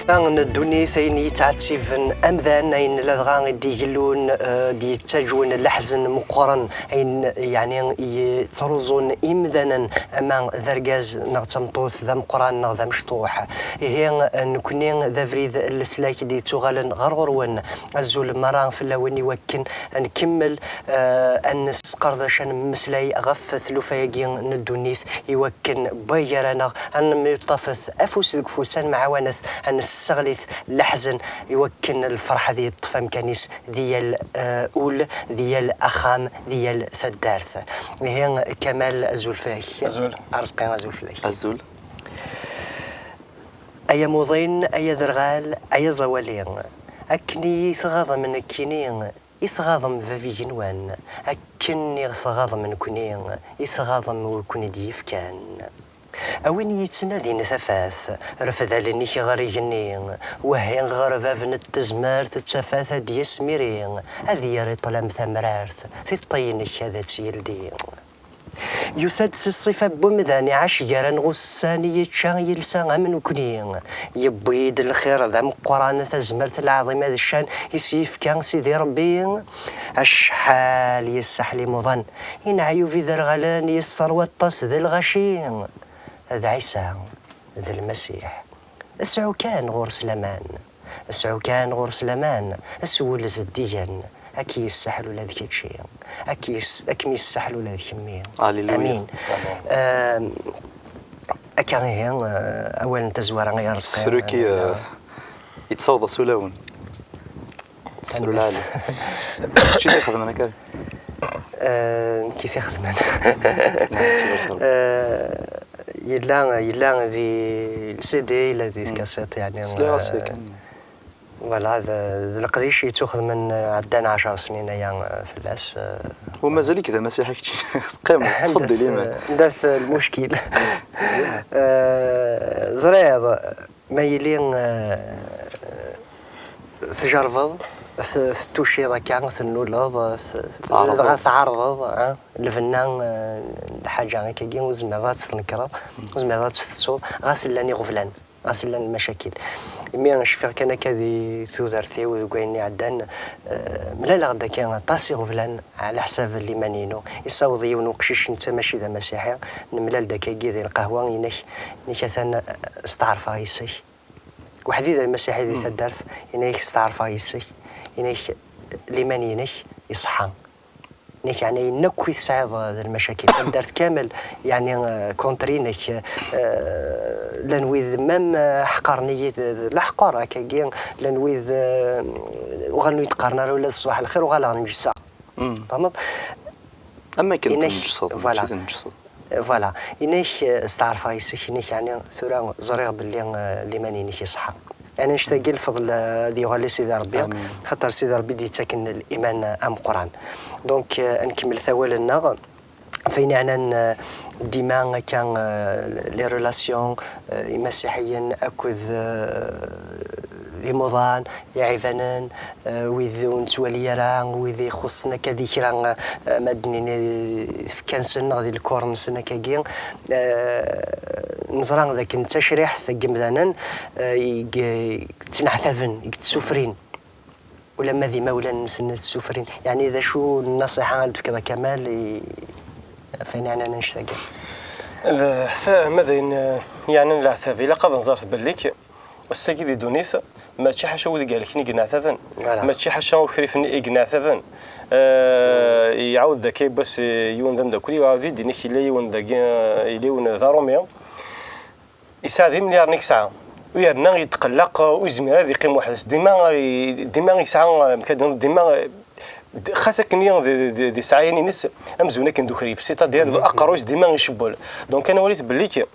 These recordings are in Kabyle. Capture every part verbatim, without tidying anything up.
N ddunit, ayen yettɛettiben amdan, ayen ladɣa i d-igellun, eh, d-yettaǧwen leḥzen meqqren, ayen, yeɛni, yettruẓun imdanen, ama d argaz neɣ d tameṭṭut, d ameqqran neɣ d amecṭuḥ. Ihi, eh, nekni d abrid n leslak i d-yettuɣalen ɣer ɣur-wen. Azul merra fell-awen, iwakken ad nkemmel, eh, ad nesqerdac, ad nemmeslay ɣef tlufa-agi n ddunit, iwakken wway gar-aneɣ ad nemyeṭṭafet afus deg ufus, ad nemɛawanet, ad nesseɣlit leḥzen, iwakken lferḥ ad yeṭṭef amkan-is di yal, eh, ul, di yal axxam, di yal taddart. Ihi, Kamal, azul fell-ak. Azul. Arezqi, azul fell-ak. Azul. Ay amuḍin, ay aderɣal, ay aẓawali, akken i yi-tɣaḍem nekkini, i tɣaḍem bab igenwan, akken i ɣ-tɣaḍem nekni, i tɣaḍem wi ken-id-yefkan. A win yettnadin tafat, refd allen-ik ɣer igenni, wahi ɣer bab n tezmert d tafat ad d-yas miri, ad yerr i ṭṭlam tamrart, tiṭ-inek ad tt-yeldi. Yusa-d si ṣṣifa n wemdan, iɛac gar-aneɣ ussan, yečča, yelsa am nekni. Yewwi-d lxir d ameqqran, tazmert lɛaḍima d ccan i s-yefka Sidi Ṛebbi. Acḥal yesseḥli imuḍan, i neɛyub iderɣalen, yesseṛwa aṭas d lɣaci. D Ɛisa, d Lmasiḥ. Sɛu kan ɣur-s laman. Sɛu kan ɣur-s laman, s wul zeddigen, ad k-yessaḥel ula d kečči, ad k-yes-, ad kem-yessaḥel ula d kemmi. Alleluia. Amin. Amin. Ehm, akka ihi, eh, awal n tazwara ay Arezqi. Sefru-k, eh, yettaweḍ-as ulawen. Sefru lɛali. Kečč i t-ixedmen akka? Eh, nekk i t-ixedmen. Eh, yella, yella di l-C D, yella di tkaṣiṭ, yeɛni, sliɣ-as, eh, yakan. Voilà, d, d leqdic yettuxedmen, eh, ɛeddan ɛecṛ snin aya, eh, fell-as, eh. U mazal-ik d amasiḥi kečč? Qqim, ṭṭef-d liman. Anda-t, eh, anda-t lmuckil? Eh, ẓriɣ, ma yili, eh, tjerrbeḍ, t-, tettuciḍ akka, tennuleḍ, t-, dɣa tɛerḍeḍ, eh, lbenna, eh, n lḥaǧa akkagi, ur tezmireḍ ad tt-tnekreḍ, ur tezmireḍ ad tt-tettuḍ, ɣas llan iɣeblan. Ɣas llan lmacakil. Imi cfiɣ kan akka di tudert-iw deg wayen iɛeddan, eh, mlaleɣ-d akka aṭas iɣeblan ɛla ḥsab n liman-inu. Yessaweḍ yiwen uqcic, netta mačči d amasiḥi, nemlal-d akkagi di lqahwa, yenna-k, yenna-k atan, eh, steɛṛfeɣ yes-k. Weḥd-i d amasiḥi di taddart, yenna-k steɛṛfeɣ yes-k, yenna-k liman-inek iṣeḥḥa. Nek, yeɛni, ayen akk i tesɛiḍ, eh, d lmacakil. Taddart kamel, yeɛni, eh, contre-inek, eh, llan wid, même, eh, ḥqaren-iyi d, d leḥqer, akkagi, llan wid, eh, uɣalen ur yi-d-qqaren ara ula d ṣṣbaḥ lxir, uɣaleɣ neǧseɣ. Mm. Tfehmeḍ? Am akken tenǧseḍ, voilà, mačči tenǧseḍ. Voilà. Inek, eh, steɛṛfeɣ yes-k, inek, yeɛni, tura ẓriɣ belli, eh, liman-inek iṣeḥḥa. Yeɛni, annect-agi lfeḍl, eh, ad yuɣal i Sidi Ṛebbi, amin, xaṭer Sidi Ṛebbi d-yettaken liman, eh, ameqqran. Donc, eh, ad nkemmel awal-nneɣ. F ayen yeɛnan, eh, dima akka, eh, les relations, eh, imasiḥiyen akked, eh, imuḍan, iɛibanen, eh, wid ur nettwali ara, wid ixuṣṣen akka di kra, eh, ma d-nini, tfekka-nsen neɣ di lkur-nsen akkagi. Eh, neẓra dakken d tacriḥt n yimdanen, eh, i g-, i yettneɛtaben, i yettsufrin. Ulamma d imawlan-nsen i ttsufrin. Yeɛni, d acu n nnṣiḥa ara d-tefkeḍ a Kamal i, f ayen yeɛnan annect-agi? D, f-, ma d ayen, eh, yeɛnan leɛtab, ilaq ad nẓer belli k-, ass-agi di ddunit, mačči ḥaca wid i ihelken i yenneɛtaben. Voilà. Mačči ḥaca ukrifen i yenneɛtaben. Eh, iɛawed-d akka yiwwas, eh, yiwen d ameddakel-iw, iɛawed-iyi-d, yenna-k yella yiwen dagi, eh, yella yiwen d aṛumi. Yesɛa d imelyaren i yesɛa. U yerna yetqelleq, ur yezmir ad yeqqim weḥd-s. Dima, eh, dima yesɛa, eh, amek ad d-nini, dima, eh, d-, xas akken i d, d, d, d sɛayan-ines, amzun akken d ukrif. C'est-à-dire, aqerruy-is dima icewwel. Donc, ad nwali belli k-,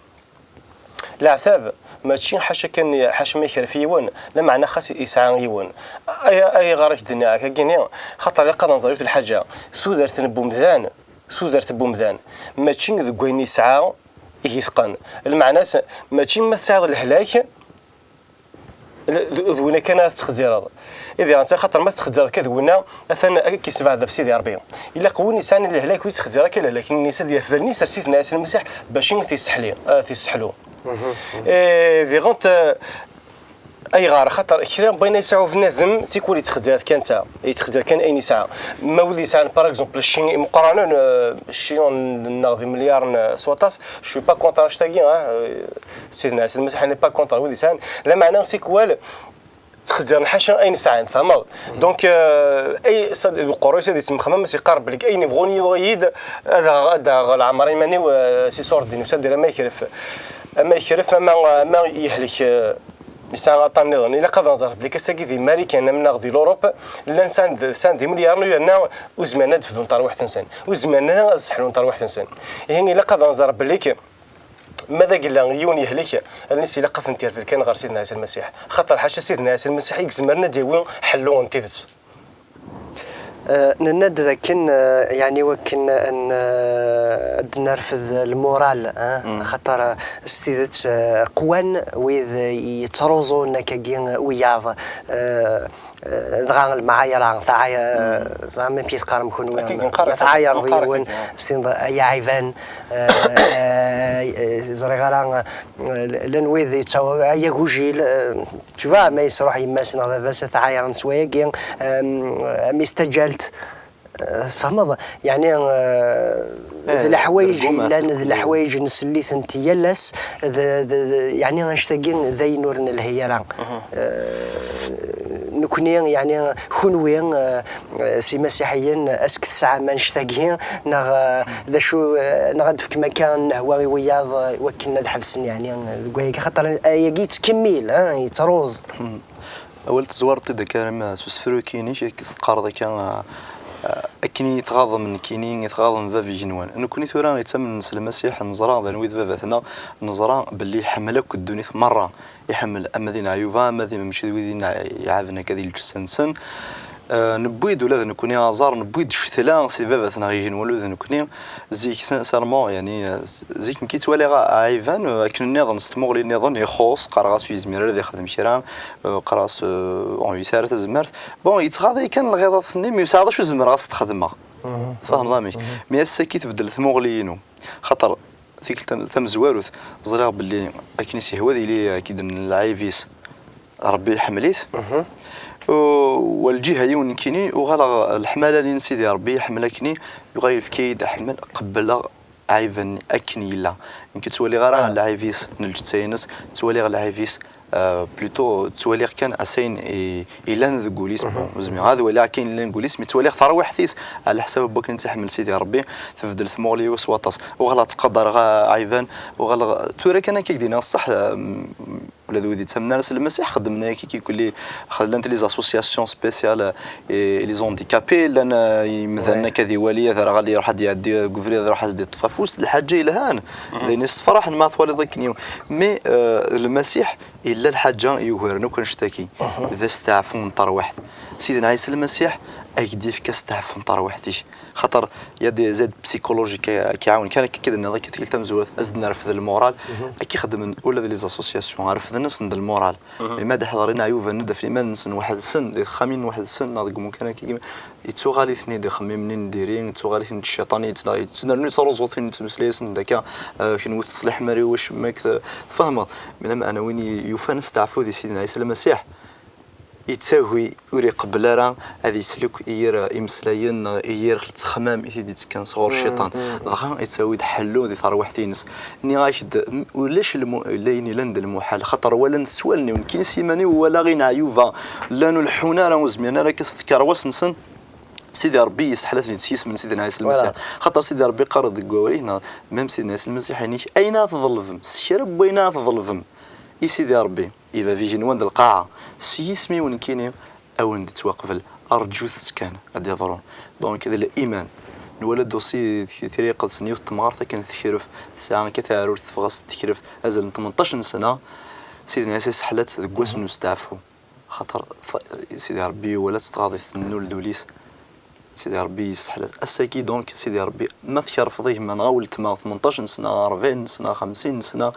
leɛtab, mačči ḥaca kan, ḥaca ma yekref yiwen, lameɛna xas yesɛa yiwen. Ay-, ayɣer i k-d-nniɣ akkagi-ni? Xaṭer ilaq ad nẓer yiwet n lḥaǧa. Tudert n wemdan, tudert n wemdan, mačči deg wayen yesɛa i k-iteqqen. Lmeɛna-s, mačči ma tesɛiḍ lehlak, d, d, d winna kan ara tettxezzireḍ. Ihi, anta xaṭer ma tettxezzireḍ kan d winna, atan ad k-yessebɛed ɣef Sidi Ṛebbi. Ilaq win yesɛan lehlak, ur yettxezzir akka lehlak-nni-s, ad yerfed allen-is ar Sidna Ɛisa Lmasiḥ, bac ad t-yesseḥli, ad t-yesseḥlu. Eh, diɣen, eh, Ayɣer? Xaṭer kra n wayen yesɛa bnadem, tikwal yettxezzir kan ta, yettxezzir kan ayen yesɛa. Ma wid yesɛan, par exemple, cci imeqqranen, eh, cci n-, nneɣ d imelyaren, eh, s waṭas, je suis pas contre annect-agi, ah, eh, Sidna Ɛisa Lmasiḥ n'est pas contre wid yesɛan. Lameɛna tikwal ttxezziren ḥaca ayen sɛan, tfehmeḍ? Donc, eh, ay, sa-, uqerruy-is ad yettemxemmam, as yeqqar belli ayen yebɣun yuɣ-iyi-d, ad aɣ-, ad aɣeɣ leɛmer iman-iw, eh, si ṣṣur-d-inu, s ad d-yerr ama yekref, ama yekref, ama, ama yehlek, eh, yesɛa aṭṭan nniḍen. Ilaq ad nẓer belli ass-agi di Marikan, am neɣ di l'Europe, llan sɛan-d, sɛan-d imelyaren, yerna ur zmiren ad fdun tarwiḥt-nsen, ur zmiren ara ad sseḥlun tarwiḥt-nsen. Ihi ilaq ad nẓer belli ma d agella yiwen yehlek, allen-is ilaq ad tent-yerfed kan ɣer Sidna Ɛisa Lmasiḥ. Xaṭer ḥaca Sidna Ɛisa Lmasiḥ i izemren ad d-yawi ḥellu n tidet. Eh, nenna-d d akken, eh, yeɛni wakken ad n-, eh, ad nerfed lmural, eh, xaṭer, eh, s tidet, eh, qwan wid yettruẓun akkagi wiyaḍ. Eh, Eh, dɣa lemɛayra, taɛay-, eh, ẓer amek i teqqarem kunwi? Akken nqar-, ma tɛayreḍ nqar-, yiwen, akken, ah. Tessneḍ ay aɛiban, eh, eh, eh, ẓriɣ ara, eh, llan wid yettaw-, ay agujil, eh, tu vois, ma yesruḥ yemma-s neɣ baba-s, ad t-ɛayren s wayagi, eh, am istaǧalt, eh, tfehmeḍ? Yeɛni, eh, d Eh, leḥwayeǧ d lguma, yellan, d lguma. Leḥwayeǧ nsell-itent yal ass, d, d, d, yeɛni annect-agi d ayen ur nelhi ara. Eh, nekni, yeɛni, kunwi, eh, eh, s imasiḥiyen, est-ce que tesɛam annect-agi, neɣ, eh, d acu, eh, neɣ ad d-tefkem akka nnehwa i wiyaḍ, eh, wakken ad ḥebsen, yeɛni, eh, deg wayagi, xaṭer ayagi yettkemmil, eh, yettruẓ. Awal tezwareḍ-t-id akka, Karim, s usefru-agi-inek, i s-teqqareḍ akka, eh, eh, akken i tɣaḍem nekkini, i tɣaḍem bab igenwan. Nekni tura yettamen s Lmasiḥ, neẓra d anwi d baba-tneɣ, neẓra belli iḥemmel akk ddunit merra. Iḥemmel ama d ineɛyuba, ama d, mačči d wid ine-, iɛaben akka di lǧessa-nsen. Eh, newwi-d ula d nekni aẓar, newwi-d ccetla si baba-tneɣ igenwan ula d nekni. Zik, sincèrement, yeɛni, eh, zik nekk i ttwaliɣ a-, aɛiban, eh, akken nniḍen s tmuɣli nniḍen, ixuṣ, qqareɣ-as ur yezmir ara ad ixdem kra, eh, qqareɣ-as, eh, ur yesɛi ara tazmert. Bon, yettɣaḍ-iyi kan lɣiḍat-nni, mi ur sɛiɣ d acu zemreɣ ad s-t-xedmeɣ. Tfehmeḍ amek? Mi ass-agi tbeddel tmuɣli-inu. Xaṭer, tikkelt tam-, tamezwarut, ẓriɣ belli akken i s-ihwa ad yili, eh, akken i d-nnan, lɛib-is, Ṛebbi iḥemmel-it. U-, wa lǧiha yiwen nekkini, uɣaleɣ leḥmala-nni n Sidi Ṛebbi iḥemmel akkenni, yuɣal yefka-yi-d aḥemmel, qebbleɣ aɛiban akken yella. Nekk ur ttwaliɣ ara lɛib-is n lǧetta-ines, ttwaliɣ lɛib-is, eh, plutôt ttwaliɣ kan asayen i, yellan deg wul-is. Bon, ur zmireɣ ad waliɣ akken yellan deg wul-is, mi ttwaliɣ tarwiḥt-is, ɛla ḥsab n wakken i tt-iḥemmel Sidi Ṛebbi, tbeddel tmuɣli-iw s waṭas. Uɣaleɣ ttqadareɣ aɛiban, uɣaleɣ tura kan akka i k-d-iniɣ ṣṣeḥ, eh, ula d wid yettamnen ara s Lmasiḥ xeddmen akka, i kulli, llant les associations spéciales, eh, les handicapés, llan, eh, imdanen akka di wali, ad ara ɣalli iruḥ ad iɛeddi deg ubrid, ad iruḥ ad s-d-iṭṭef afus, d lḥaǧa yelhan. D ayen yessefraḥen ma twaliḍ akken yiwen. Mais, eh, Lmasiḥ illa lḥaǧa yugaren akk annect-agi. D asteɛfu n terwiḥt. Sidna Ɛisa Lmasiḥ, ad k-d-yefk asteɛfu n terwiḥt-ik. Xaṭer, il y a des aides psychologiques, eh, k-iɛawen kan akka, k-id-nniḍ akka tikkelt tamezwarut, ad s-d-nerfed lmural. Akka i xeddmen ula d les associations, refden-asen-d lmural. Mi ad d-iḥḍer ineɛyuben, ad d-afen iman-nsen weḥd-sen, di texxamin weḥd-sen, neɣ deg umkan akka, yettuɣal-iten-id ixemmimen-nni n diri, yettuɣal-iten-id cciṭan, yettnerni, yettruẓu-ten, yettmeslay-asen-d akka, eh, kenwi ur teṣliḥem ara i wacemma, k-, tfehmeḍ. Mi lameɛna win i yufan asteɛfu di Sidna Ɛisa Lmasiḥ, yettagi, ur iqebbel ara ad yeslek i yir imeslayen neɣ i yir ttexmam i t-id-yettekkan sɣur cciṭan. Dɣa yettawi-d ḥellu di terwiḥt-ines. Nniɣ-ak-d, m-, ulac lmu-, ayen yellan d lmuḥal, xaṭer walan s wallen-iw, nekkini s yiman-iw walaɣ ineɛyuba, llan ur leḥḥun ara, ur zmiren ara akka s tkerwas-nsen. Sidi Ṛebbi yesseḥla-ten-id s yisem n Sidna Ɛisa Lmasiḥ. Xaṭer Sidi Ṛebbi qqar-d deg wawal-ik, neɣ même Sidna Ɛisa Lmasiḥ, inik, ayen ara tḍelbem, s kra n wayen ara tḍelbem i Sidi Ṛebbi, i bab igenwan d lqaɛa, s yisem-iw nekkini, a wen-d-ittwaqbel, rǧut-tt kan, ad d-iḍru. Donc, d liman. Nwala-d aussi di Tira Iqedsen yiwet n temɣart akken tekref, tesɛa akka taɛrurt, teffeɣ-as tekrift, azal n tmenṭac n sna, Sidna Ɛisa yesseḥla-tt deg wass n usteɛfu. Xaṭer t-, Sidi Ṛebbi iwala-tt tɣaḍ-it, tennul d ul-is. Sidi Ṛebbi yesseḥla-tt. Ass-agi, donc, Sidi Ṛebbi, ma tkerfeḍ i gma neɣ a weltma tmenṭac n sna, ṛebɛin n sna, xemsin n sna,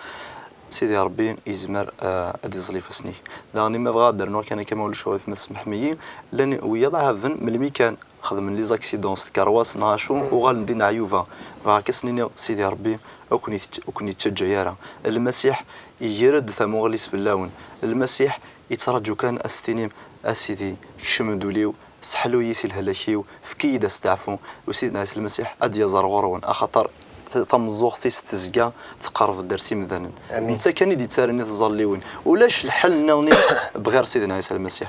Sidi Ṛebbi yezmer, eh, ad iẓẓel ifassen-ik. Daɣen, ma bɣiɣ ad d-rnuɣ kan akka, ma ulac aɣilif, ma tsemḥem-iyi, llan wiyaḍ ɛaben melmi kan, xedmen les accidents s tkerwas neɣ acu, uɣalen d ineɛyuba. Bɣiɣ kan ad sen-iniɣ, Sidi Ṛebbi ur ken-, ur ken-yettaǧǧa ara. Lmasiḥ iger-d tamuɣli-s fell-awen. Lmasiḥ Yettraǧu kan ad s-tinim: "A Sidi, kcem-d ul-iw, seḥlu-yi si lehlak-iw, efk-iyi-d asteɛfu." U Sidna Ɛisa Lmasiḥ ad d-yaẓer ɣur-wen, axaṭer tameẓẓuɣt-is tezga tqerreb-d ar s imdanen. Amin. Netta kan i d-yettarran i tẓalliwin. Ulac lḥal nniḍen bɣir Sidna Ɛisa Lmasiḥ.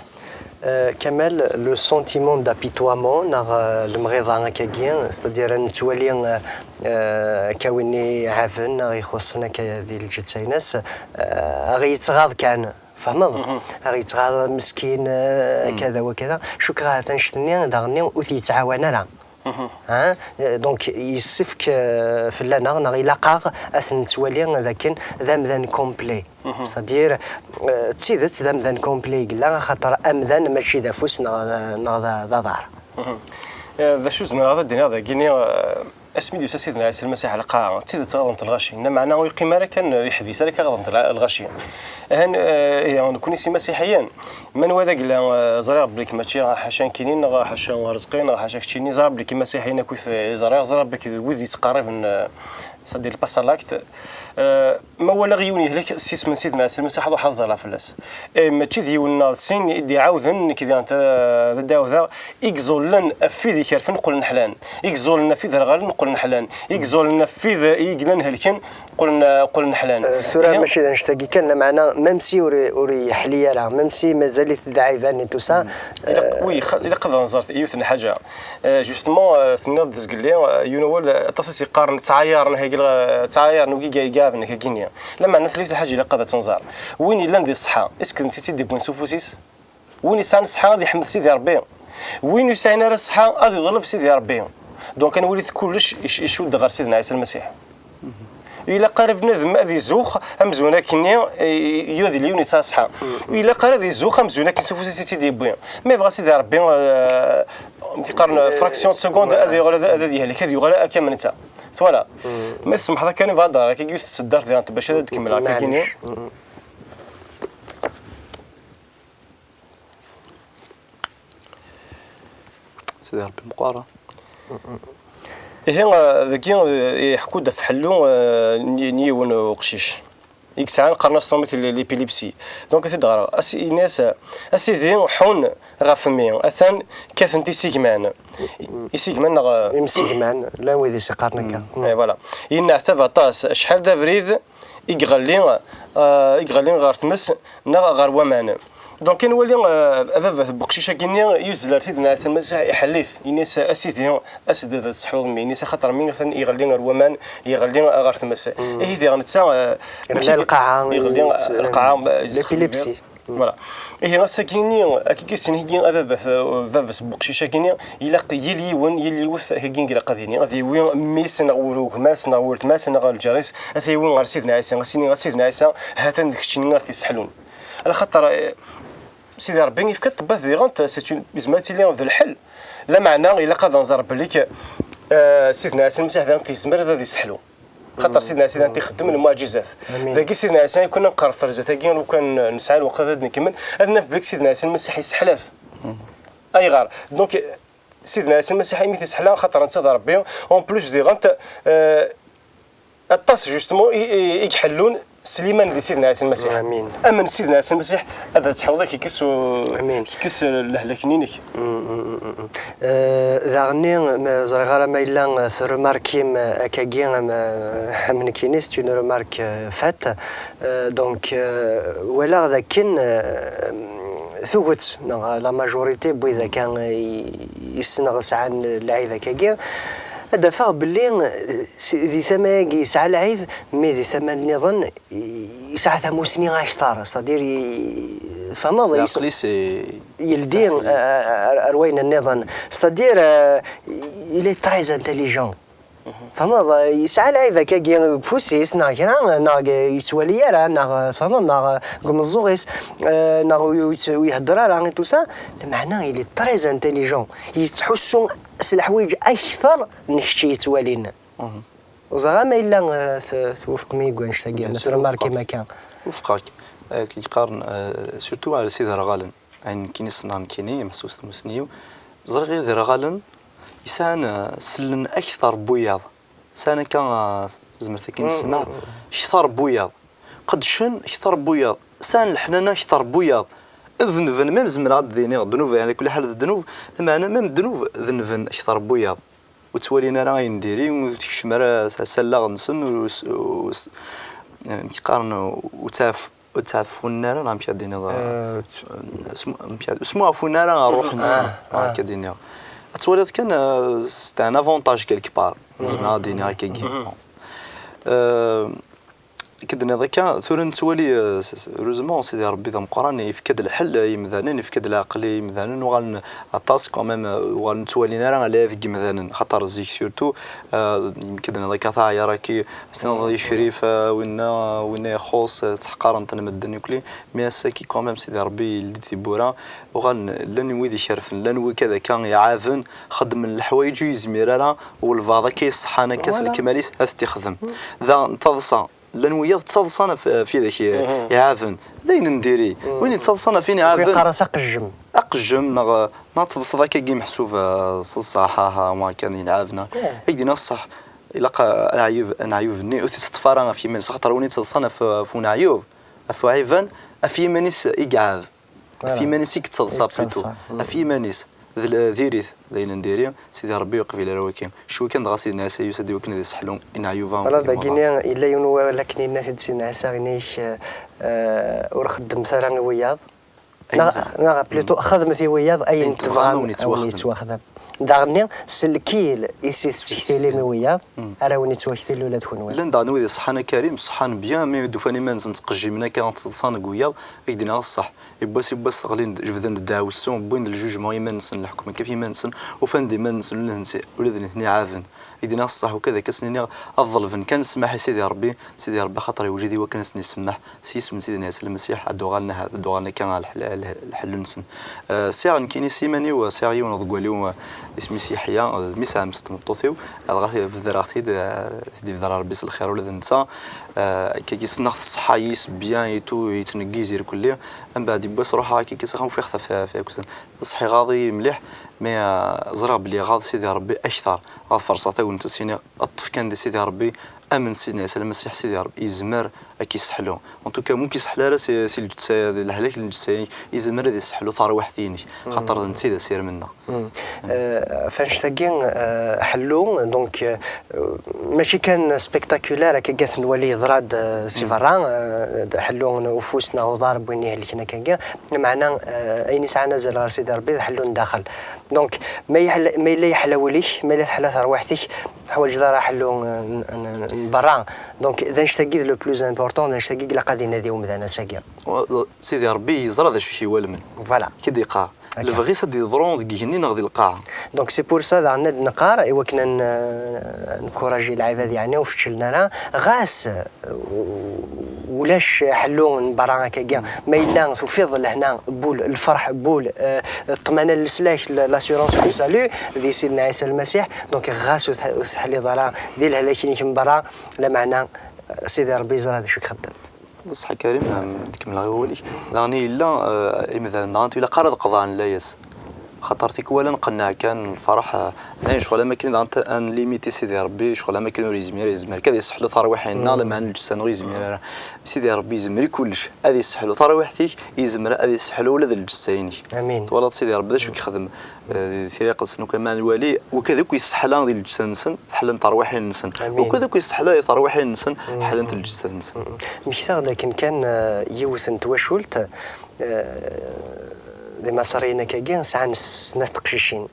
Euh, Kamal, le sentiment d'apitoiement neɣ euh, lemɣiḍa akkagi, c'est-à-dire ad nettwali euh, euh, akka win i iɛaben neɣ ixuṣṣen akka di lǧetta-ines, euh, aɣ yettɣaḍ kan. Tfehmeḍ? Aɣ yettɣaḍ meskin, eh, kada wa kada. Cukkeɣ ahat annect-nni daɣen-nni ur t-yettɛawan ara. Ha? Eh, donc, yessefk eh, fell-aneɣ neɣ ilaq-aɣ ad t-nettwali d akken d amdan complet. C'est-à-dire, eh, d tidet d amdan complet i yella, axaṭer amdan mačči d afus neɣ, neɣ d, d aḍar. Eh, d acu zemreɣ ad d-iniɣ dagini? Eh, Asmi d-yusa Sidna Ɛisa Lmasiḥ ɣer lqaɛa, d tidet ɣaḍent lɣaci, lameɛna ur yeqqim ara kan, ur yeḥbis ara kan ɣaḍent lɣaci. Ahan, eh, ihi, nekkni s imasiḥiyen, ma nwala deg la, eh, ẓriɣ belli mačči ḥaca nekkini, neɣ ḥaca Rezqi, neɣ ḥaca keččini, ẓriɣ belli imasiḥiyen akk i t-, i ẓriɣ, ẓriɣ belli d wid yettqerriben, eh, c'est-à-dire le passe à l'acte. Eh, ma walaɣ yiwen yehlek s isem n Sidna Ɛisa Lmasiḥ, ad ruḥeɣ ad ẓalleɣ fell-as. Eh, mačči d yiwen neɣ d sin i d-iɛawden, nekk diɣen ta-, ad d-ɛawdeɣ, i iẓullen ɣef wid ikerfen qqlen ḥlan, i iẓullen ɣef wid rɣalen qqlen ḥlan, i iẓullen ɣef wid i yellan helken qqlen, qqlen ḥlan. Eh, tura ihi mačči d annect-agi kan, lameɛna, même si ur, ur yeḥli ara, même si mazal-it d aɛiban et tout ça, ilaq, eh, oui, xa-, ilaq ad nẓer yiwet n lḥaǧa. Eh, justement, eh, tenniḍ-d zgelli, eh, yiwen wawal, eh, aṭas i s-yeqqaren, ttɛayaren, hagi, eh, ttɛayaren wigi iɛaben, hagi-nni. Lameɛna tella lḥaǧa ilaq ad tt-nẓer. Win yellan di ṣṣeḥḥa, est-ce que d netta i tt-id-yewwin s ufus-is? Win yesɛan ṣṣeḥḥa ad yeḥmed Sidi Ṛebbi. Win ur yesɛin ara ṣṣeḥḥa ad yeḍleb Sidi Ṛebbi. Donc, ad nwali kullec ic-, icudd ɣer Sidna Ɛisa Lmasiḥ. Ilaq ara bnadem ad izux amzun akkenni, i-, i-, yud liyun yesɛa ṣṣeḥḥa. Ilaq ara ad izux amzun akken s ufus-is i tt-id-yewwi. Ma yebɣa Sidi Ṛebbi, eh, amek qqaren, fraction de seconde, ad yuɣal ad, ad, ad yehlek, ad yuɣal akka am netta. Twala? Ma tsemḥeḍ akka, bɣiɣ ad d-ɣreɣ akka yiwet n tseddart diɣen bac ad d-kemmleɣ akka-gini. Sidi Ṛebbi meqqar. Ihi, eh, dagi, eh, iḥekku-d ɣef ḥellu, eh, n, n yiwen uqcic i yesɛan, qqaren-as ṭṭumit l-, l'épilepsie. Donc, ad t-id-ɣreɣ. As-, ini-as, "A Sidi, ḥun ɣef mmi, atan kkaten-t isigman." Isigman neɣ, eh, imsigman, llan wid i s-iqqaren akka. Eh, voilà. Yenneɛtab aṭas. Acḥal d abrid i iɣelli, eh, i iɣelli ɣer tmes neɣ ɣer waman. Donc, i nwali, eh, ababat n weqcic-agi-nni yuzzel ar Sidna Ɛisa Lmasiḥ, iḥell-it, ini-as, "A Sidi, as-d ad tseḥluḍ mmi," ini-as, "axaṭer mmi atan iɣelli ar waman, iɣelli ɣer tmes." Ihi diɣ netta, eh, iɣelli ar lqaɛa, iɣelli ar lqaɛa, l'épilepsie. Voilà. Ihi ass-agi-nni, akka i s-nehigi ababat, eh, baba-s n weqcic-agi-nni, ilaq yal yiwen, yal yiwet, akka-agi ilaq ad yini, ad yewwi mmi-s neɣ gma-s neɣ weltma-s neɣ lǧar-is, ad t-yewwi ɣer Sidna Ɛisa, ad s-yini, "A Sidna Ɛisa, ha-t-an d keččini ara t-yesseḥlun." Alaxaṭer, eh, Sidi Ṛebbi yefka ṭṭebbat diɣen, c'est une, yezmer ad tili d lḥel. Lameɛna, ilaq ad nẓer belli k-, eh, Sidna Ɛisa Lmasiḥ diɣen yezmer ad, ad yesseḥlu. Xaṭer Sidna Ɛisa diɣen ixeddem lmuɛǧizat. Amin. Dagi Sidna Ɛisa, i kunna nqerreb ɣer zdat-agi, lukan nesɛa lweqt ad d-nkemmel, ad naf belli Sidna Ɛisa Lmasiḥ yesseḥla-t. Ayɣer? Donc, Sidna Ɛisa Lmasiḥ imi t-yesseḥla, xaṭer netta d Ṛebbi, en plus diɣen, eh, aṭas, justement, i, i, i iḥellun s liman di Sidna Ɛisa Lmasiḥ. Amin. Amen Sidna Ɛisa Lmasiḥ, ad tḥewḍ ad k-ikkes u-, amin, k-ikkes lehlak-nni-inek. Mm, mm, mm, mm. Eh, daɣenni, ma ẓriɣ ara ma yella, eh, tremarkim, eh, akkagi, am, eh, am nekkini, c'est une remarque, eh, faite. Eh, donc, eh, walaɣ dakken, eh, tuget, neɣ la majorité n wid akka i, i ssneɣ sɛan lɛib akkagi, ad d-afeɣ belli, eh, s-, di tama-agi yesɛa lɛib, mi di tama nniḍen i-, yesɛa tamusni akteṛ, c'est-à-dire, i-, tfehmeḍ, yeldi, eh, ar, ar wayen nniḍen, c'est-à-dire, eh, il est très intelligent. Tfehmeḍ, eh, yesɛa lɛib akkagi deg ufus-is, neɣ kra, neɣ deg, yettwali ara, neɣ, eh, tfehmeḍ, neɣ, eh, deg umeẓẓuɣ-is, eh, neɣ ur, ur yett-, ur ihedder ara, et tout ça, lameɛna il est très intelligent. Yettḥussu s leḥwayeǧ akteṛ n kečč yettwalin. Ur ẓriɣ ma yella, eh, t-, twufqem-iyi deg wannect-agi, bien sûr, ma tremarkim akka. Wufqeɣ-k. Eh, qqaren, eh, surtout ar Sidi Rɣalen. Ayen nekkini ssneɣ nekkini, meḥsub s tmusni-w, ẓriɣ iderɣalen yesɛan, eh, sellen akteṛ n wiyaḍ. Sɛan akka, eh, tazmert akken nessemma, kteṛ n wiyaḍ. Qeddcen kteṛ n wiyaḍ. Sɛan leḥnana kteṛ n wiyaḍ. Denben, même zemreɣ ad d-iniɣ ddnub, yeɛni kulli ḥal d ddnub, lameɛna même ddnub denben akteṛ n wiyaḍ. Ur ttwalin ara ayen diri, ur tekcem ara s-, s allaɣ-nsen, ur s-, ur s-, amek qqaren, ur ttɛaf-, ur ttɛafunen ara, neɣ amek ad d-iniḍ, eh, ur smu-, amek ad, ur smuɛfunen ara ɣer ṛṛuḥ-nsen, ah, neɣ amek ad d-iniɣ. Ad twaliḍ kan, eh, c'est un avantage quelque part, zemreɣ ad d-iniɣ akkagi. Bon. Eh, Akken d-tenniḍ akka, tura nettwali, eh, s-, s-, heureusement, Sidi Ṛebbi d ameqqran, yefka-d lḥel i yimdanen, yefka-d leɛqel i yimdanen, uɣalen aṭas quand même, eh, uɣalen ur ttwalin ara lɛib deg yimdanen, xaṭer zik surtout, eh, akken d-tenniḍ akka, taɛyar-agi, s-, ikrif, eh, winna, winna ixuṣ, eh, ttḥeqaren-ten medden akk, mais ass-agi quand même Sidi Ṛebbi yeldi-d tiwwura, uɣalen llan wid ikerfen, llan wid akka iɛaben, xeddmen leḥwayeǧ ur yezmir ara, walbeɛḍ akka iṣeḥḥan akka s lekmal-is ad t-ixdem. Daɣen taḍsa, llan wiyaḍ ttaḍsan ɣef, ɣef widak i-, iɛaben. D ayen n diri. Win yettaḍsan ɣef win iɛaben. Yeqqar-as aqejjem. Aqejjem, neɣ, neɣ ad teḍseḍ akkagi meḥsub, eh, s ṣṣeḥ, ha, ha, wa kan yenɛaben. Ih. Ad k-d-iniɣ ṣṣeḥ, ilaq, eh, aɛyub, aneɛyub-nni ur t-iteṭṭef ara ɣef yiman-is, axaṭer win yettaḍsan ɣef, ɣef uneɛyub, ɣef uɛiban, ɣef yiman-is i iɛab. Ɣef yiman-is i yettaḍsa plutôt. Ɣef yiman-is. D l-, diri-t, d ayen n diri, Sidi Ṛebbi ur yeqbil ara waki. Cwi kan dɣa Sidna Ɛisa yusa-d i wakken ad iseḥlu ineɛyuba. Voilà, dagini yella yiwen n wawal akken yenna-t-id Sidna Ɛisa, yenna-ak, eh, eh, ur xeddmet ara i wiyaḍ. Neɣ, neɣ plutôt, xedmet i wiyaḍ ayen tebɣam a wen-yettwaxdem. Daɣenni, s lkil i s-tettektilim i wiyaḍ, ara wen-yettwaktil ula d kunwi. Llan daɣen wid iṣeḥḥan a Karim, ṣeḥḥan bien, mi d-ufan iman-nsen ttqejjimen akka, ttaḍsan deg wiyaḍ, ad k-d-iniɣ ṣṣeḥ. Yiwwas, yiwwas ɣlin-d, jebden-d ddeɛwessu, wwin-d lǧuǧmu i yiman-nsen, leḥkem ɣef yiman-nsen, ufan-d iman-nsen ula d nitni, ula d nitni ɛaben. I d-iniɣ ṣṣeḥ, ukad akka s-nini ad ḍelben kan ssmaḥ i Sidi Ṛebbi, Sidi Ṛebbi axaṭer yewjed i wakken ad sen-isemmeḥ, s yisem n Sidna Ɛisa Lmasiḥ, ad d-uɣalen ahat, ad d-uɣalen akka ɣer leḥla-, leh-, leḥlu-nsen. Eh, sɛiɣ nekkini s iman-iw, sɛiɣ yiwen uḍeggal-iw, eh, isem-is Yeḥya, eh, d mmi-s ɛemmi-s n tmeṭṭut-iw, dɣa bedreɣ-t-id, eh, t-id-ibder Ṛebbi s lxir ula d netta. Eh, akkagi ssneɣ-t ṣṣeḥḥa yis bien et tout, yettneggiz irkelli. Mbeɛd yiwwas ruḥeɣ akkagi s axxam, ufiɣ-t ɣef, ɣef, ɣef, d ṣṣeḥ iɣaḍ-iyi mliḥ, mais, eh, ẓriɣ belli iɣaḍ Sidi Ṛebbi akteṛ. Ad ferṣeɣ tagnit, as-iniɣ, ṭṭef kan di Sidi Ṛebbi, amen s Sidna Ɛisa Lmasiḥ, Sidi Ṛebbi yezmer ad k-isseḥlu. En tout cas, mu k-isseḥla ara si, si lǧetta, di lehlak n lǧetta, yezmer ad isseḥlu tarwiḥt-inek, xaṭer d netta i d asirem-nneɣ. Eh, ɣef annect-agi, eh, ḥellu, donc, eh, mačči kan spectaculaire, akka i t-nwali yeḍra-d, eh, si berra, eh, d ḥellu n ufus neɣ uḍar n win ihelken akka-agi, lameɛna, eh, ayen yesɛan azal ɣer Sidi Ṛebbi d ḥellu n daxel. Donc, ma yeḥla-, ma yella yeḥla wul-ik, ma yella teḥla terwiḥt-ik, teḥwaǧeḍ ara ḥellu n, n, n, n berra. Donc, d annect-agi d le plus important, d annect-agi i ilaq ad inadi umdan ass-agi. Sidi Ṛebbi yeẓra d acu i k-iwalmen. Voilà. K-id-iqqar. Lebɣi-s ad d-yeḍru deg igenni neɣ di lqaɛa. Donc, c'est pour ça, daɣen ad neqqar, i wakken ad n-, nenkuraji lɛibad, yeɛni ur feččlen ara, ɣas, euh, ulac ḥellu n berra akkagi, ma yella tufiḍ lehna n wul, lferḥ n wul, euh, ṭṭmana n leslak, l-, l'assurance du salut, di Sidna Ɛisa Lmasiḥ, donc ɣas ur t-, ur teḥliḍ ara di lehlak-inek n berra, lameɛna, euh, Sidi Ṛebbi yeẓra d acu i ixeddem. D ṣṣeḥ a Karim, ad kemmleɣ i wawal-ik. Daɣen yella, eh, imdanen daɣen ilaq ara ad qeḍɛen layas. Xaṭer tikwal ad nqenneɛ kan lferḥ, eh, dayen ccɣel am akken daɣen ad nlimiti Sidi Ṛebbi, ccɣel am akken ur yezmir, yezmer kan ad yesseḥlu tarwiḥin-nneɣ, lameɛna lǧetta-nneɣ ur yezmir ara. Sidi Ṛebbi yezmer i kullec, ad yesseḥlu tarwiḥt-ik, yezmer ad yesseḥlu ula d lǧetta-inek. Amin. Twalaḍ Sidi Ṛebbi d acu i yexdem? Eh, di tira iqedsen akk ma nwali, wakad akk yesseḥla di lǧetta-nsen, ḥellent terwiḥin-nsen. Amin. Wakad akk yesseḥla di terwiḥin-nsen, ḥellent lǧetta-nsen. Mmektaɣ-d akken kan, eh, yiwet n twacult, eh, d imaṣriyen akkagi, sɛan snat teqcicin.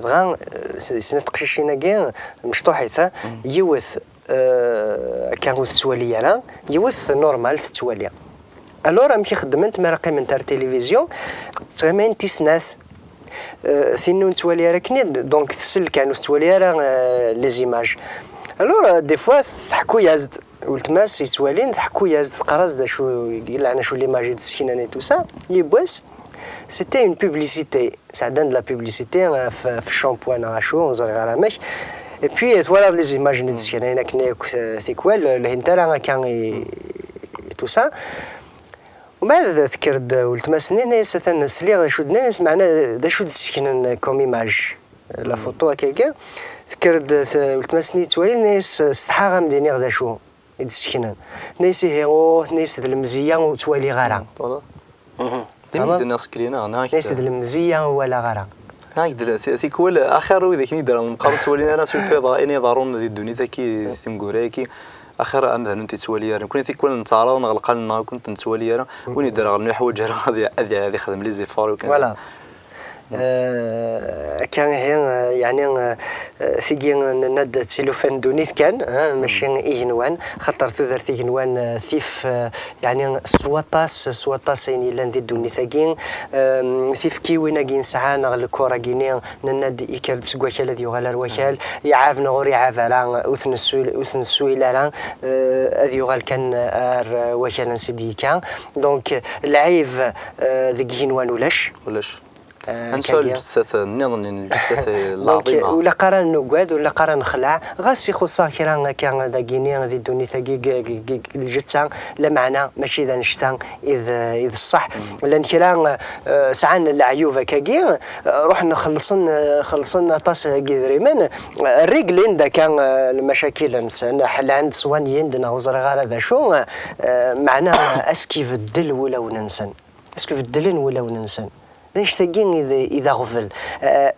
Dɣa, eh, s-, snat teqcicin-agi, mecṭuḥit, eh, yiwet eh, akka ur tettwali ara, yiwet normal tettwali. Alors, amek i xeddment mi ara qqiment ar tilivizyu? Ttɣimint i snat, eh, tin ur nettwali ara akken, donc tsell kan, ur tettwali ara, eh, les images. Alors, eh, des fois, teḥku-yas-d, weltma-s yettwalin, teḥku-yas-d, teqqar-as-d acu, yeɛni acu l'image i d-sseknan et tout ça, yiwwas, c'était une publicité. Sɛeddan de la publicité, euh, f-, f shampoing neɣ acu, ur ẓriɣ ara amek. Et puis, euh, twalaḍ les images-nni d-sseknayen akken akk, euh, tikwal, euh, lhint ara akka i, i tout ça. Umbeɛd tekker-d weltma-s-nni, tenna-yas, atan sliɣ d acu d-nnan, meɛna d acu d-sseknen comme image, la photo akkagi. Tekker-d t-, weltma-s-nni yettwalin, tenna-yas, setḥaɣ ad m-d-iniɣ d acu i d-sseknen. Tenna-yas, ihi, uh, tenna-yas, d lemzeyya ur ttwaliɣ ara. Twalaḍ? Mhm. D ayen i d-nniɣ seg lina, neɣ d lemziyya ur walaɣ ara. Neɣ d tikwal axir wid akken i d-rran lemqar ur ttwalin ara, surtout ayen iḍerrun di ddunit-agi, tineggura-agi. Axir amdan ur t-yettwali ara. Nekkni tikwal netteɛraḍ neɣ lqal-nneɣ ur t-nettwali ara. Win i d-rran ur yeḥwaǧ ara ad, ad, ad ixdem les efforts. Voilà. Akka ihi, yeɛni, tigi nenna-d d tilufa n ddunit kan, mačči igenwan, xaṭer tudert igenwan tif, yeɛni s waṭas, s waṭas ayen yellan di ddunit-agi, tifkiwin-agi nesɛa neɣ lkur-agi-ni, nenna-d yekker-d seg wakal ad yuɣal ar wakal, iɛab neɣ ur iɛab ara, ur t-nessu-, ur t-nessuyil ara, ad yuɣal kan ar wakal ansi d-yekka. Donc, lɛib deg igenwan ulac. Ulac. Ad nesɛu lǧettat nniḍen, lǧettat n lɛaḍima. Ur ilaq ara nugad, ur ilaq ara nexleɛ, ɣas ixuṣ-aɣ kra akka dagini di ddunit-agi, lǧetta, lameɛna mačči d annect-a i d, i d ṣṣeḥ. Llan kra sɛan leɛyub akkagi, ruḥen xellṣen, xellṣen aṭas n yidrimen, rriglin-d akka lmacakil-nsen, ḥellan-d, swanyen-d neɣ ur ẓriɣ ara d acu, meɛna ask ibeddel wulawen-nsen. Ask beddlen wulawen-nsen. D annect-agi i d, i d aɣbel.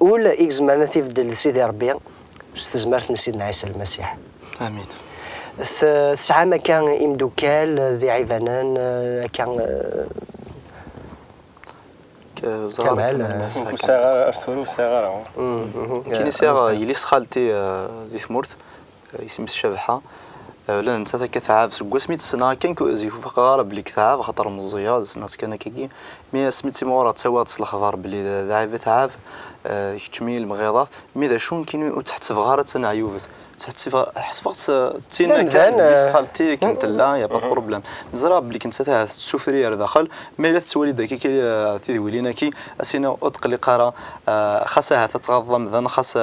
Ul i izemren ad t-ibeddel Sidi Ṛebbi s tezmert n Sidna Ɛisa Lmasiḥ. Amin. Tesɛam akka imdukkal d iɛibanen, akka? Kamal. Ur sɛiɣ ara, ar tura ur sɛiɣ ara. Kini sɛiɣ yelli-s xalti di tmurt. Isem-is Cabḥa. Ula d nettat akka tɛab seg wasmi i tt-ssneɣ kan, zik ur faqeɣ ara belli tɛab, axaṭer meẓẓiyeɣ, ssneɣ-tt kan akkagi. Mi asmi d timɣureɣ ttawiɣ-d s lexbar belli d, d ɛib i tɛab, keččem-iyi lemɣiḍat. Mi d acu nekkini ur tt-ḥettbeɣ ara d taneɛyubt. Tt-ḥettbeɣ, ḥettbeɣ-tt d tin akka, d yelli-s xalti akken tella, y a pas de problème. Neẓra belli nettat ahat tettsufri ar daxel, ma yella tettwali-d akka, akka, tidwilin-agi, ad s-iniɣ ur tqelliq ara, xas ahat ad tɣaḍeḍ amdan, xas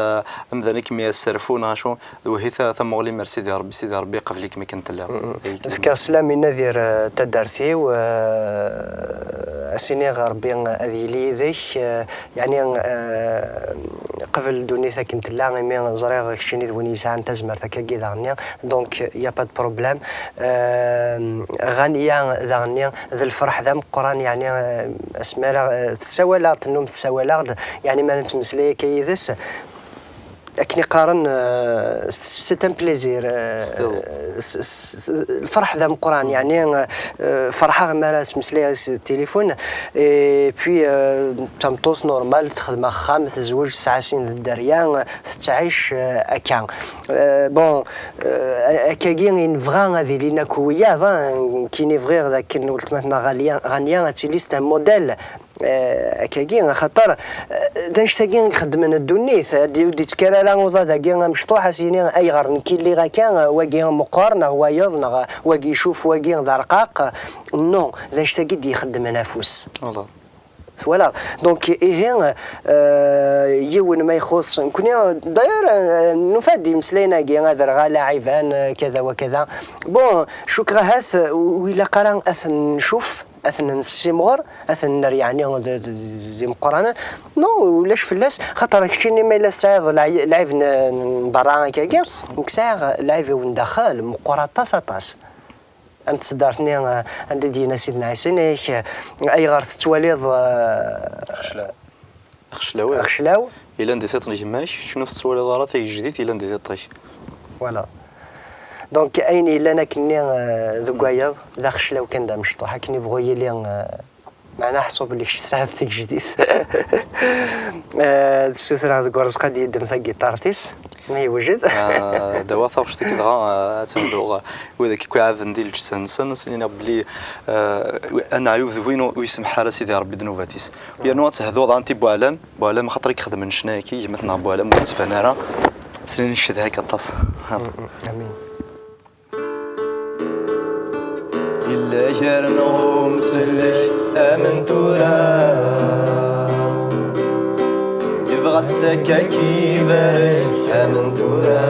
amdan ad kem-yesserfu neɣ acu. D wahi ta-, tamuɣli-m ar Sidi Ṛebbi, Sidi Ṛebbi iqbel-ikem akken telliḍ. Fkiɣ sslam i Nadir, eh, taddart-iw, eh, as-iniɣ Ṛebbi ad yili yid-k, eh, yeɛni, eh, qbel ddunit akken tella, imi ẓriɣ keččini d win yesɛan tazmert akkagi daɣenni, donc y a pas de problème. Eh, Ɣaniya daɣenni d lferḥ d ameqqran, yeɛni, eh, asmi ara, eh, tessawal-aɣ-d, tennum tessawal-aɣ-d, yeɛni mi ara nettmeslay akka yid-s, akken i qqaren, euh, c'est un plaisir, euh, s, s, s, lferḥ d ameqqran, yeɛni, euh, ferḥeɣ mi ara smeslayeɣ s tilifun, et puis, euh, d tameṭṭut normal, texdem axxam, tezweǧ, tesɛa sin d dderya, tettɛic, euh, akka. Euh, bon, euh, akkagi i nebɣa ad ilin akk wiyaḍ, hein, nekkini bɣiɣ d akken weltma-tneɣ Ɣaliya, Ɣaniya ad tili c'est un modèle. Eh, akkagi, axaṭer, eh, d annect-agi i ixeddmen ddunit, ad d-, ur d-ittker ara uḍad-agi amecṭuḥ, ad s-yini, "Ayɣer nekk i lliɣ akka, wagi meqqer, neɣ wayeḍ, neɣ wagi icuf, wagi d arqaq." Non, d annect-agi i d-ixeddmen afus. Twalaḍ? Donc, ihi, eh, yiwen ma ixuṣ, nekkni, d'ailleurs, eh, nufa-d imeslayen-agi, aderɣal, aɛiban, eh, kada wa kada. Bon, cukkeɣ ahat, eh, ur ilaq ara ad ten-ncuf, ad ten-nessimɣer, ad ten-nerr, yeɛni, d, d, d, d imeqqranen. Non, ulac fell-as, xaṭer keččini ma yella tesɛiḍ lɛi-, lɛib n, n berra akkagi, nekk sɛiɣ lɛib-iw n daxel, meqqer aṭas, aṭas. Am tseddart-nni, eh, anda i d-yenna Sidna Ɛisa, yenna-yak, eh, ayɣer tettwaliḍ, eh, Axeclaw. Axeclaw. Yellan di tiṭ n gma-k, kečč ur tettwaliḍ ara tagejdit yellan di tiṭ-ik. Voilà. Donc, ayen yellan akkenni, euh, deg wayeḍ, d axeclaw kan d amecṭuḥ, akken ibɣu yili, euh, meɛna ḥṣu belli kečč tesɛiḍ tagejdit. Euh, d ssutreɣ deg urezq ad d-yeddem tagiṭart-is. Ma yewjed. Ah, dawa taɣect-ik dɣa, ah, ad tenduɣ, ah, wid akk iɛaben di lǧetta-nsen, ad sen-iniɣ belli, ah, aneɛyub d win ur, ur isemmeḥ ara Sidi Ṛebbi ddnubat-is. Yernu ad tehduḍ ɛanti Buɛlam, Buɛlam axaṭer i ixedmen ccna-agi, gma-tneɣ Buɛlam ur yettban ara, ad sen-ncedha-k aṭas. Amin. Yella gar-nneɣ umsellek am n tura, yebɣa ssakak ibarek am n tura.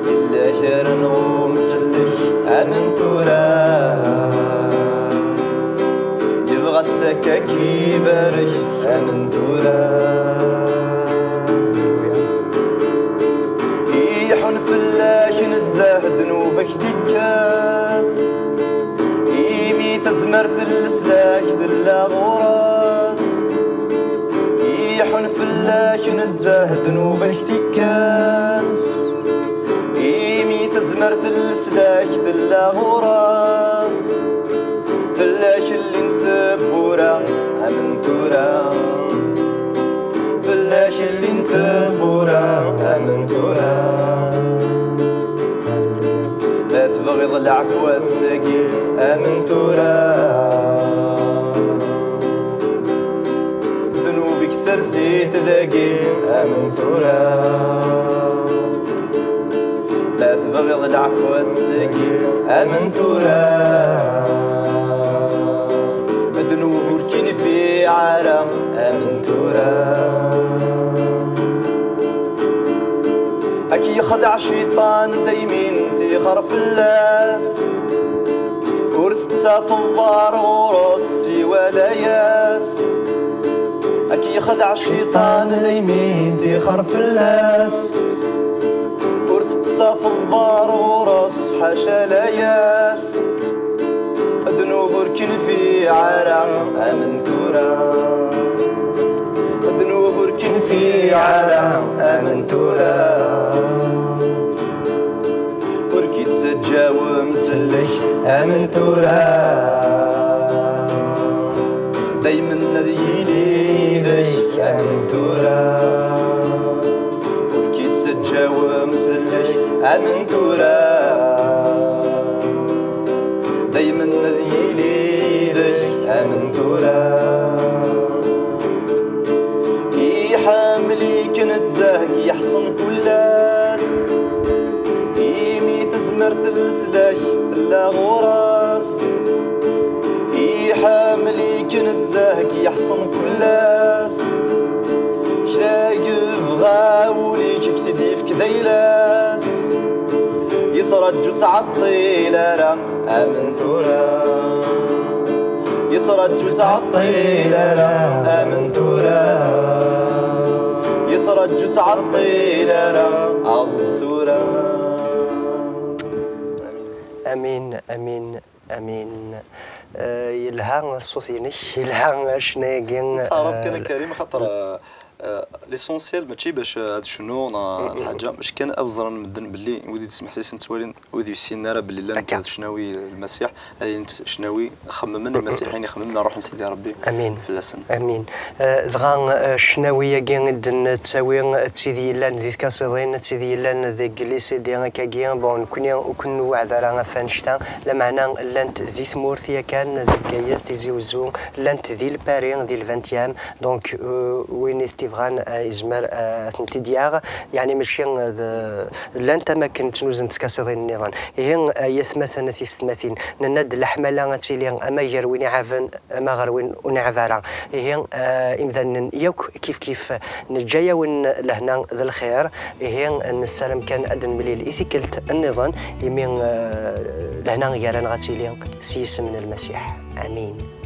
Yella gar-nneɣ umsellek am n tura, yebɣa ssakak ibarek am n tura. Iḥun fell-ak nezzeh ddnub-ik tikkes, imi tezmer Tezmert n leslak tella ɣur-s, iḥun fell-ak nezzeh ddnub-ik tikkes. Imi tezmert n leslak tella ɣur-s, fell-ak llint tewwura am n tura. Fell-ak llint tewwura am n tura. Ma tebɣiḍ leɛfu ass-agi am n tura, ddnub-ik sers-it dagi am n tura. Ma tebɣiḍ leɛfu ass-agi am n tura, ddnub ur k-infiɛ ara am n tura. Ad k-yexdeɛ cciṭan daymin tixer fell-as, ur tettafeḍ ar ɣur-s siwa layas. Ad k-yexdeɛ cciṭan daymin tixer fell-as, ur tettafeḍ ar ɣur-s ḥaca layas. Ddnub ur k-infiɛ ara am n tura, ddnub ur k-infiɛ ara am n tura. Ur k-ittaǧǧa wemsellek am n tura, daymen ad yili yid-k am n tura. Ur k-ittaǧǧa wemsellek am n tura, daymen ad yili yid-k am n tura. Iḥemmel-ik nezzeh k-yeḥṣen kul ass, imi tezmert n leslak tella ɣur-s. Iḥemmel-ik nezzeh k-yeḥṣen kul ass, kra yebɣa wul-ik k-t-id-yefk d ayla-s. Yettraǧu ttɛeṭṭil ara am n tura, yettraǧu ttɛeṭṭil ara am n tura, yettraǧu ttɛeṭṭil ara, aẓ-d tura. Amin, amin, amin. Eh, yelha ṣṣut-inek, yelha ccna-agi. Nettɛaraḍ kan a Karim, xaṭer eh, eh, l'essentiel mačči bac eh, ad cnuɣ neɣ lḥaǧa, mačči kan ad ẓren medden belli wid i d-smeḥsisen ttwalin, wid yessinen ara belli llan Akka. d ccnawi Lmasiḥ, ad ilint ccnawi xemmen Lmasiḥ, ayen ixemmen Ṛṛuḥ n Sidi Ṛebbi Amin. fell-asen. Amin. Eh, dɣa eh, ccnawi-agi i d-nettawi d tid yellan di tkasiḍin, d tid yellan deg lycée d akkagi, bon, nekkni ur ken-nweɛɛed ara ɣef annect-a, lameɛna llant di tmurt yakan, di Bgayet, Tizi Wezzu, llant di Lpari, di Lventyam, donc eh, win i t-ibɣan eh, yezmer eh, ad tent-id-yaɣ, yeɛni mačči eh, d, llant am akken ttnuzent tkasiḍin nniḍen. Ihi eh, ay atmaten a tisetmatin, nenna-d leḥmala ad tili ama gar win iɛaben ama ɣer win ur neɛɛeb ara. Ihi eh, imdanen yakk kif kif neǧǧa-yawen lehna d lxir. Ihi nessaram kan ad nemlil i tikkelt nniḍen, imi eh, lehna gar-aneɣ ad tili s yisem n Lmasiḥ. Amin.